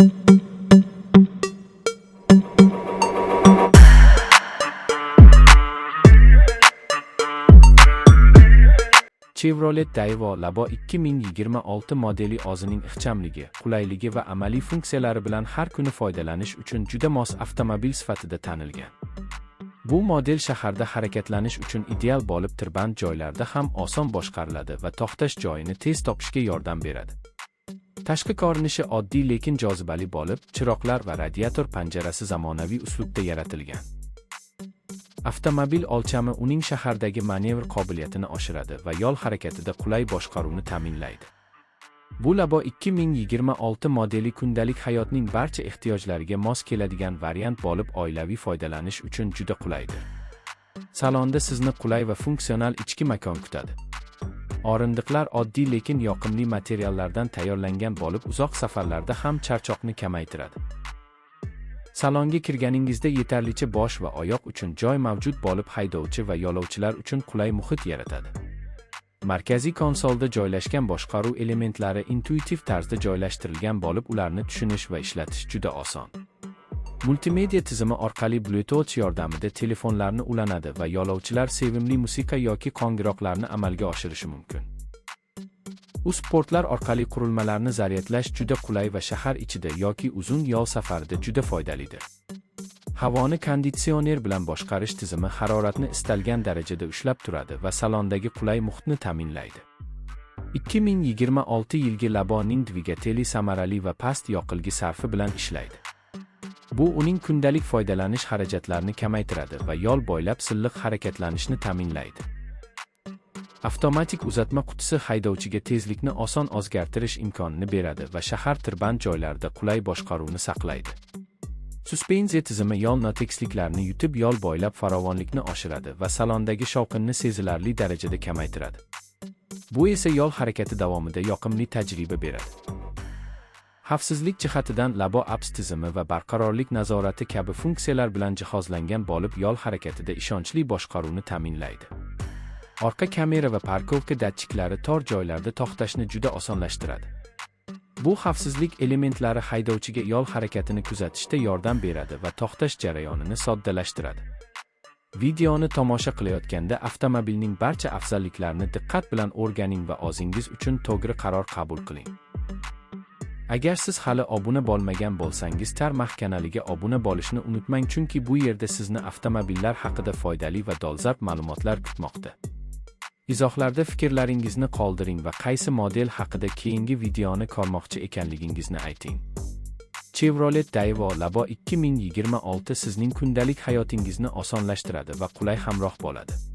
Chevrolet Daewoo Labo 2026 modeli o'zining ixchamligi, qulayligi va amaliy funksiyalari bilan har kuni foydalanish uchun juda mos avtomobil sifatida tanilgan. Bu model shaharda harakatlanish uchun ideal bo'lib, tirband joylarda ham oson boshqariladi va to'xtash joyini tez topishga yordam beradi. Tashqi ko'rinishi oddiy, lekin jozibali bo'lib, chiroqlar va radiator panjarasi zamonaviy uslubda yaratilgan. Avtomobil o'lchami uning shahardagi manevr qobiliyatini oshiradi va yo'l harakatida qulay boshqaruvni ta'minlaydi. Bu Labo 2026 modeli kundalik hayotning barcha ehtiyojlariga mos keladigan variant bo'lib, oilaviy foydalanish uchun juda qulaydir. Salonda sizni qulay va funksional ichki makon kutadi. O'rindiqlar oddiy, lekin yoqimli materiallardan tayyorlangan bo'lib, uzoq safarlarda ham charchoqni kamaytiradi. Salonga kirganingizda yetarlicha bosh va oyoq uchun joy mavjud bo'lib, haydovchi va yo'lovchilar uchun qulay muhit yaratadi. Markaziy konsolda joylashgan boshqaruv elementlari intuitiv tarzda joylashtirilgan bo'lib, ularni tushunish va ishlatish juda oson. Multimedia tizimi orqali Bluetooth yordamida telefonlarni ulanadi va yo'lovchilar sevimli musiqa yoki qo'ng'iroqlarni amalga oshirishi mumkin. USB portlar orqali qurilmalarni zaryadlash juda qulay va shahar ichida yoki uzun yo'l safarida juda foydalidir. Havoni konditsioner bilan boshqarish tizimi haroratni istalgan darajada ushlab turadi va salondagi qulay muhitni ta'minlaydi. 2026 yilgi Laboning dvigateli samarali va past yoqilg'i sarfi bilan ishlaydi. Bu uning kundalik foydalanish xarajatlarini kamaytiradi va yo'l bo'ylab silliq harakatlanishni ta'minlaydi. Avtomatik uzatma qutisi haydovchiga tezlikni oson o'zgartirish imkonini beradi va shahar tirband joylarida qulay boshqaruvni saqlaydi. Suspenziya tizimi yo'l notekisliklarini yutib, yo'l bo'ylab farovonlikni oshiradi va salondagi shovqinni sezilarli darajada kamaytiradi. Bu esa yo'l harakati davomida yoqimli tajriba beradi. Xavfsizlik jihatidan Labo ABS tizimi va barqarorlik nazorati kabi funksiyalar bilan jihozlangan bo'lib, yo'l harakatida ishonchli boshqaruvni ta'minlaydi. Orqa kamera va парковка datchiklari tor joylarda to'xtashni juda osonlashtiradi. Bu xavfsizlik elementlari haydovchiga yo'l harakatini kuzatishda yordam beradi va to'xtash jarayonini soddalashtiradi. Videoni tomosha qilayotganda avtomobilning barcha afzalliklarini diqqat bilan o'rganing va o'zingiz uchun to'g'ri qaror qabul qiling. Agar siz hali obuna bo'lmagan bo'lsangiz, Tarmax kanaliga obuna bo'lishni unutmang, chunki bu yerda sizni avtomobillar haqida foydali va dolzarb ma'lumotlar kutmoqda. Izohlarda fikrlaringizni qoldiring va qaysi model haqida keyingi videoni ko'rmoqchi ekanligingizni ayting. Chevrolet Daewoo Labo 2026 sizning kundalik hayotingizni osonlashtiradi va qulay hamroh bo'ladi.